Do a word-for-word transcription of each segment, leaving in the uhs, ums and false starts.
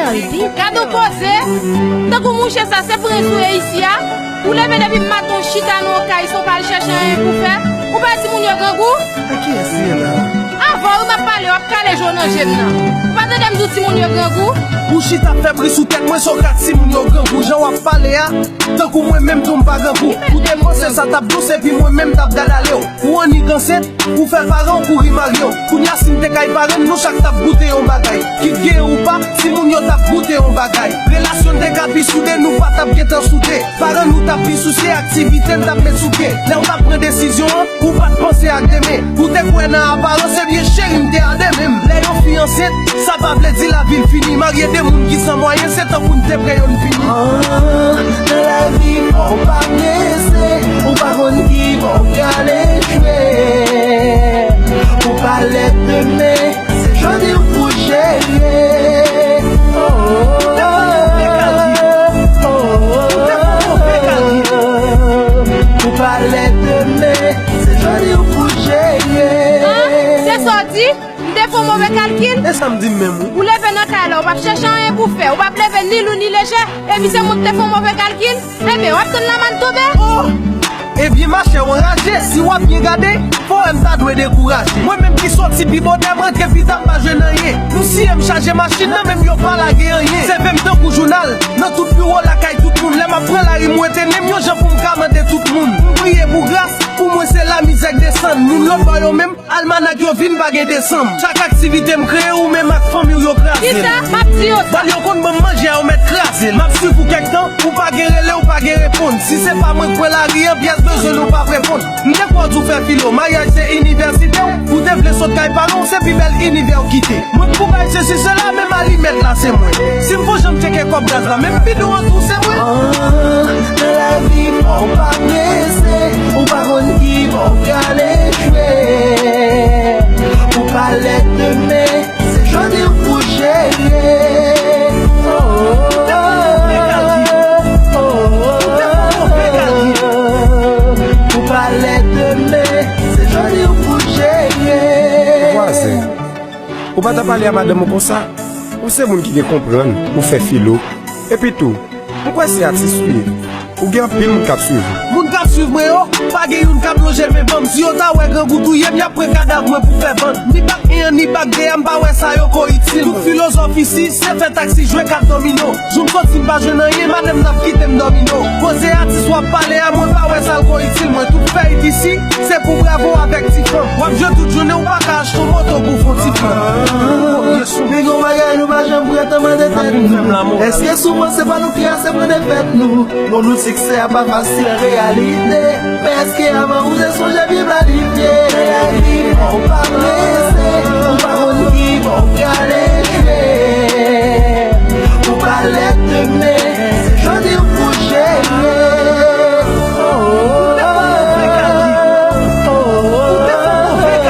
Gade yon koze, tankou mouche sa, se prens ou ye isi a. Ou leve depi maten, w chita nan yon kay san w pa al chèche anyen pou fè. Ou pa di moun yo grangou? A kiyès li ye la? Avè w wi m ap pale, w ap kale je w nan je m nan. Ou pa tande m di w timoun yo grangou? Ou chita ap fè bri sou tèt mwen, sa w ka timoun yo grangou, jan w ap pale a, tankou mwen menm tou m pa grangou. Ou te panse sa t ap dous, epi mwen menm t ap gad ale w. Ou annik ansent, ou fè paran w kouri marye w. Kounye a si m te kay paran m, nou chak t ap goute yon bagay. Kit gen ou pa, timoun yo t ap goute yon bagay. Relasyon n te ka pi soude, nou pa t ap gentan soude. Paran nou t ap pi sousye, aktivite n t ap met sou pye. Lè w t ap pran desizyon an, ou pa t panse ak demen. Ou te kwè nan aparans, ebyen cheri m te a demen m. Lè yon fi ansent, sa pa vle di lavi l fini. Marye de moun ki san mwayen, se tankou n te prè yo n pini. Ah, nan lavi fò w pa blese, ou pa konn ki bò w prale jwe. Ou pa lèt demen, se jodi w pou jere. Oh, oh, oh, oh, oh. Ou pa lèt demen, se jodi w pou jere. Ah, se sa w di? M te fè yon move kalkil? E sa m di m menm wi. Ou leve nan kay la, ou p ap chèche anyen pou fè, ou p ap leve ni lou ni lejè, epi se mwen ki te fè yon move kalkil? Ebyen, w ap tann lamann tonbe? Oh! Ebyen machè w anraje, si w ap byen gade, fò wè m ta dwe dekouraje. Mwen menm ki soti pi botè, m rantre pi ta, m pa jwenn anyen. Nou siye m chaje machin nan, menm yo pa lage anyen. Seve m tankou jounal, nan tout biwo lakay tout moun. Lè m ap pran lari, m wete nen m yon jan pou m ka mande tout moun. M priye pou gras, pou mwen se lamizè k desann. Moun lòt bò yo menm, almanak yo vin pa gen desanm. Chak aktivite m kreye, ou menm ak fanmi w yo kraze l. Kisa? M ap di yo sa. Bal yo konn ban m manje a, yo mèt kraze l. M ap swiv ou kèk tan, ou pa gen rele, ou pa gen reponn. Si se pa mwen k pran lari an, pyès bezwen nou p ap reponn. M te kwè w di w fè filo, maryaj se inivèsite w, ou te vle sot kay paran w, se pi bèl inivè w kite. Mwen k pou bay sesi sela, menm alimèt la se mwen. Si m fon jan m tcheke kòb gaz la, menm bidon an tou se mwen. Ah, nan lavi fò w pa prese, ou pa konn ki bò w prale jwe. Ou pa lèt demen, se jodi w pou jere. Oh, oh, oh, oh, oh, oh. Ou pa lèt demen, se jodi w pou jere. Vwazen. Ou pa ta pale a madanm ou konsa? Ou se moun ki gen konprann, ou fè filo. Epi tou, m kwè se atis ou ye. Ou gen anpil moun k ap swiv ou. Moun k ap swiv mwen yo, pa gen youn k ap lonje men ban m. Si yo ta wè grangou touye m, y ap pran kadav mwen pou fè vann. Ni bak en an, ni bak de a, m pa wè sa yo ko itil mwen. Tout filozòf isi, se fè taksi, jwe kat domino. Jou m soti m pa jwenn anyen, madanm nan ap kite m dòmino. Koze atis w ap pale a, mwen pa wè sa l ko itil mwen. Tout fèyit isi, se pou bravo avèk ti fanm. W ap jwe tout jounen, ou pa ka achte yon moto pou fon ti fanm. Men gon bagay nou pa janm prèt an mande tèt nou. Èske soufrans se pa nou ki ase pran defèt nou? Bon, nou siksè a pa fasil an reyalite. Men èske avan ou te sonje byen planifye? Lè lavi fè w pa prese, ou pa konn ki bò w prale jwe. Ou pa lèt demen, se jodi w pou jere. Oh, oh, oh, oh,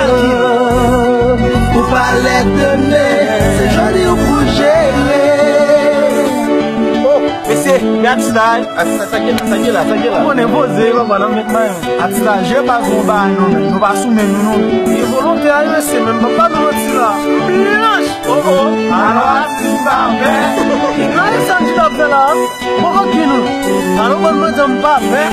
oh. Ou pa lèt demen, se jodi w pou jere. Oh, mesye, men atis la, atis la, sa gen la, sa gen la, sa gen la. Ou konnen poze, papa, nan met mayon. Atis la, je pa gon ba nou menm, nou pa sou men nou non. E volontè a yo se menm, papa, nou manti la. Blanch! Oh, oh, alò atis pa pè. Gade sa m di l ap fè la. Poko di nou. Alò bann manti m pa pè.